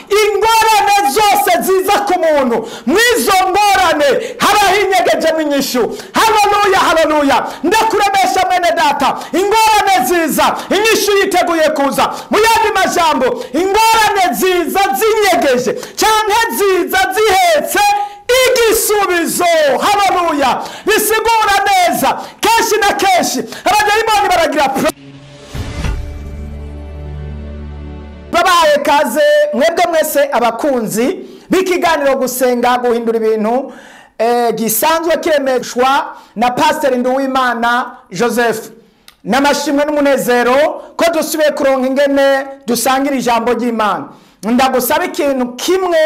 Ingorane zose ziza ku muntu, mwizo ngorane harahinyegejemo inyishu. Haleluya, haleluya. Ndakuremesha mwene data, ingorane ziza, inyishu yiteguye kuza. Mu yandi majambo, ingorane ziza zinyegeje canke ziza zihetse igisubizo. Haleluya. Bisigura neza, kenshi na kenshi abadayimoni baragira babaye kaze mwebwe mwese abakunzi b'ikiganiro gusenga guhindura ibintu gisanzwe kiremeshwa na Pastor Nduwimana Joseph. N'amashimwe n'umunezero ko dusubiye kuronka ingene dusangira ijambo ry'Imana. Ndagusaba ikintu kimwe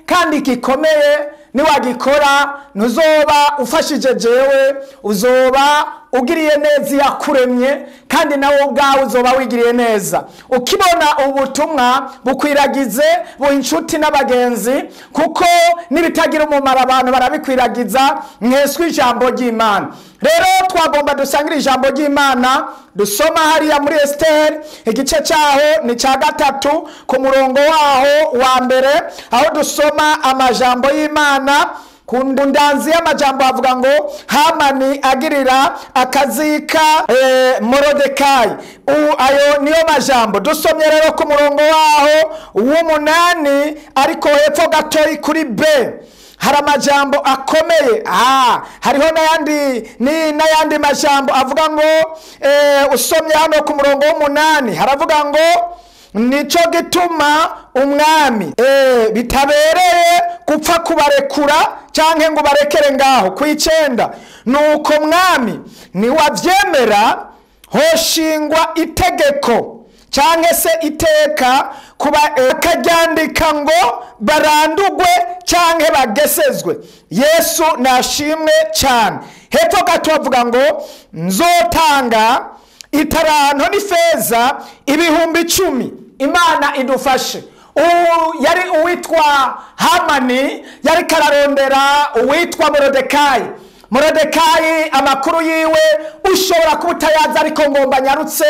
kandi gikomeye, niwagikora ntuzoba ufashije jewe, uzoba ugiriye neza yakuremye, kandi nawe ubwawe uzoba wigiriye neza. Ukibona ubutumwa bukwiragize, buha inshuti n'abagenzi, kuko nibitagira umumaro abantu barabikwiragiza. Mweswe ijambo ry'Imana. Rero twagomba dusangira ijambo ry'Imana dusoma hariya muri Esther igice cyaho ni cya 3 ku murongo waho wa mbere, aho dusoma amajambo y'Imana. Ku ndanzi y'amajambo avuga ngo Hamani agirira akazika Morodekayi. Ayo niyo majambo dusomye rero ku murongo waho w'8, ariko hepfo gatoyi kuri B hari amajambo akomeye. Hariho n'ayandi ni n'ayandi majambo avuga ngo usomye hano ku murongo w'8 haravuga ngo nico gituma umwami bitabereye gupfa kubarekura canke ngo barekere ngaho. Ku 9 nuko mwami niwavyemera hoshingwa itegeko canke se iteka kuba akaryandika ngo barandugwe canke bagesezwe. Yesu nashimwe cyane. Hepfo gato avuga ngo nzotanga itaranto n'ifeza 10,000. Imana idufashe. Yari uwitwa Hamani yari kararondera uwitwa Morodekayi. Morodekayi amakuru yiwe ushobora kuba utayazi, ariko ngomba nyarutse.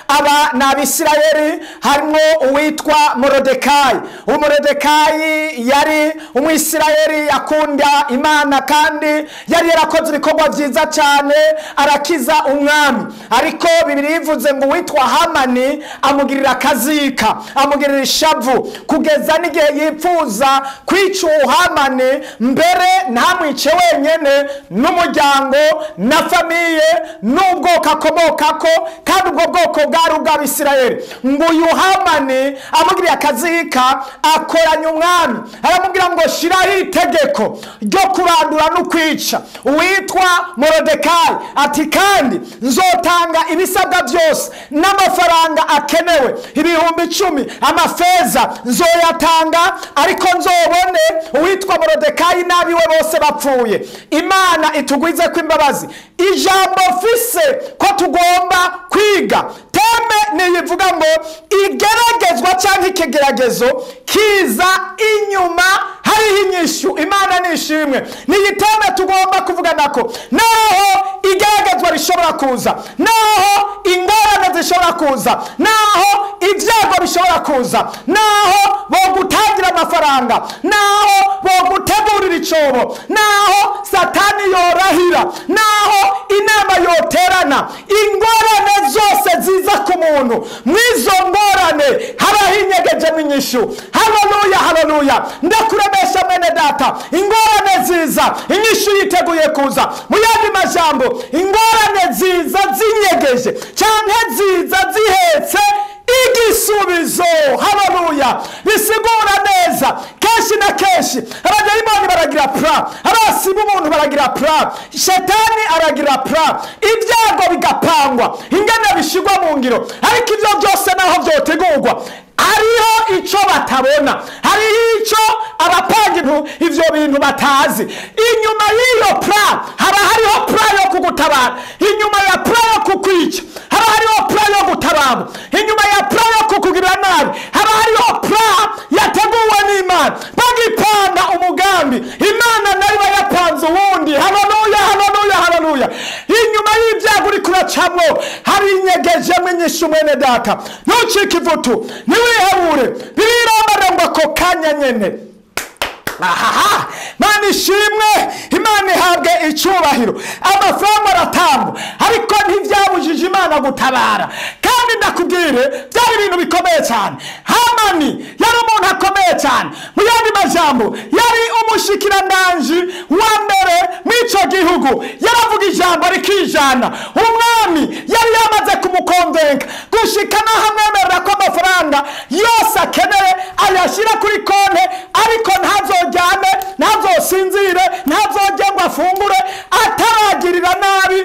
Aba ni Abisirayeli, harimo uwitwa Morodekayi. Morodekayi yari umwisirayeli yakunda Imana kandi yari yarakoze ibikorwa byiza cyane, arakiza umwami. Ariko Bibiliya ivuze ngo uwitwa Hamani amugirira akazika, amugirira ishavu, kugeza n'igihe yipfuza kwica uwo Hamani, mbere ntamwice wenyene, n'umuryango na famiye n'ubwoko akomokako, kandi ubwo bwoko bwari ubw'Abisirayeli. Ngo uyu Hamani amugiriye akazika, akoranya umwami aramubwira ngo shiraho itegeko ryo kurandura no kwica uwitwa Morodekayi, ati kandi nzotanga ibisabwa byose n'amafaranga akenewe 10,000 amafeza nzoyatanga, ariko nzobone uwitwa Morodekayi n'abiwe bose bapfuye. Imana itugwize ko imbabazi. Ijambo fise ko tugomba kwiga teme niyivuga ngo igeragezwa cyangwa ikigeragezo kiza inyuma hariho inyishu. Imana nishimwe. Niyi teme tugomba kuvuga nako, naho igeragezwa rishobora kuza, naho ingorane zishobora kuza, naho ibyago bishobora kuza, naho bogutangira amafaranga, naho bogutegurira icobo, naho Satani yorahira, naho inama yoterana, ingorane zose ziza ku muntu, mwizo ngorane harahinyegejemo inyishu. Haleluya, haleluya. Ndakuremesha mwene data, ingorane ziza, inyishu yiteguye kuza. Mu yandi majambo, ingorane ziza zinyegeje canke ziza zihetse igisubizo. Haleluya. Bisigura neza, kenshi na kenshi abadayimoni baragira pra, abasiba umuntu baragira pra, shetani aragira pra, ibyago bigapangwa ingene bishigwa mu ngiro, ariko ivyo byose naho vyotegurwa hariho ico batabona, hariho ico abapanga ivyo bintu batazi. Inyuma y'iyo pra haba hariho pra yo kugutabara, inyuma ya pra yo kukwica haba hariho pra yo gutabara, inyuma ya pra yo kukugirira nabi haba hariho pra yateguwe n'Imana. Bagipanga umugambi, Imana nayo yapanze uwundi. Haleluya, haleluya, haleluya. Inyuma y'ibyago uri kuracamwo hari inyegejemwe inyishu mwene data. Ntucike ivutu, ntiwihabure. Bibiliya ngo ako kanya kanya nyene. Ahaha, Mana ishimwe, Imana ihabwe icyubahiro. Amafaranga aratangwa, ariko ntibyabujije Imana gutabara. Kandi ndakubwire, byari ibintu bikomeye cyane. Hamani yari umuntu akomeye cyane. Mu yandi majambo, yari umushikiranganji wa mbere mw'ico gihugu. Yaravuga ijambo rikijana. Umwami yari yamaze kumukonvenka gushika naho amwemerera ko amafaranga yose akeneye ayashyira kuri konte, ariko ntazojyane, ntazosinzire, ntazojye ngo afungure ataragirira nabi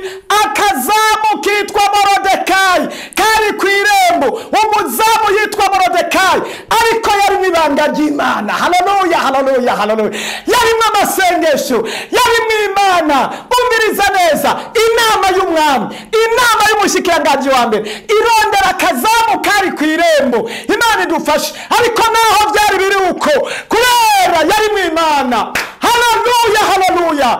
akazamu kitwa Morodekayi kari ku irembo. Umuzamu yitwa Morodekayi, ariko yari mu ibanga ry'Imana. Haleluya, haleluya, haleluya. Yarimo amasengesho, yarimo Imana. Umviriza neza, inama y'umwami, inama y'umushikiranganji wa mbere irondera akazamu kari ku irembo. Imana idufashe. Ariko naho byari biri uko, kubera yari mu Imana. Haleluya, haleluya.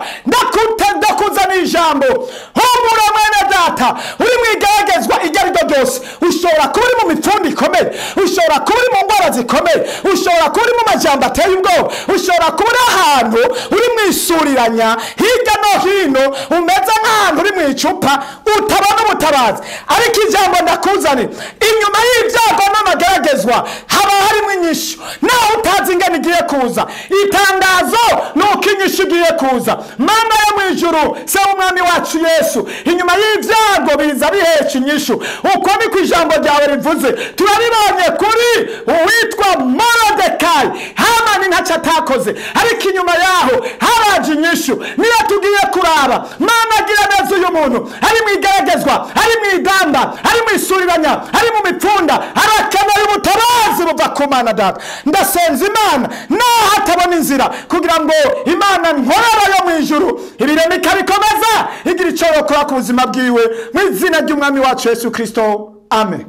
Ndakuzana ijambo. Humura mwene data, uri mu igeragezwa iryo ari ryo ryose. Ushobora kuba uri mu mipfundo ikomeye, ushobora kuba uri mu ndwara zikomeye, ushobora kuba uri mu majambo ateye ubwoba, ushobora kuba uri ahantu uri mu isuriranya hirya no hino, umeze nk'ahantu uri mu icupa utabona ubutabazi. Ariko ijambo ndakuzaniye, inyuma y'ibyago n'amageragezwa haba harimo inyishu. Naho utazi ingene igiye kuza, itangazo nuko inyishu igiye kuza. Mana yo mu ijuru, se w'umwami wacu Yesu, inyuma y'ibyago biza bihesha inyishu. Uko niko ijambo ryawe rivuze. Turabibonye kuri uwitwa Morodekayi. Hamani ntacyo atakoze, ariko inyuma yaho haraje inyishu. Niyo tugiye kuraba. Mana agira neza uyu muntu ari mu igeragezwa, ari mu idamba, ari mu isuriranya, ari mu mipfunda, arakeneye ubutabazi buva ku Mana data. Ndasenza Imana naho atabona inzira, kugira ngo Imana nkorera yo mu ijuru ibireme ikabikomeza, igira icyo yokora ku buzima bwiwe, mu izina ry'umwami wacu Yesu Kristo, amen.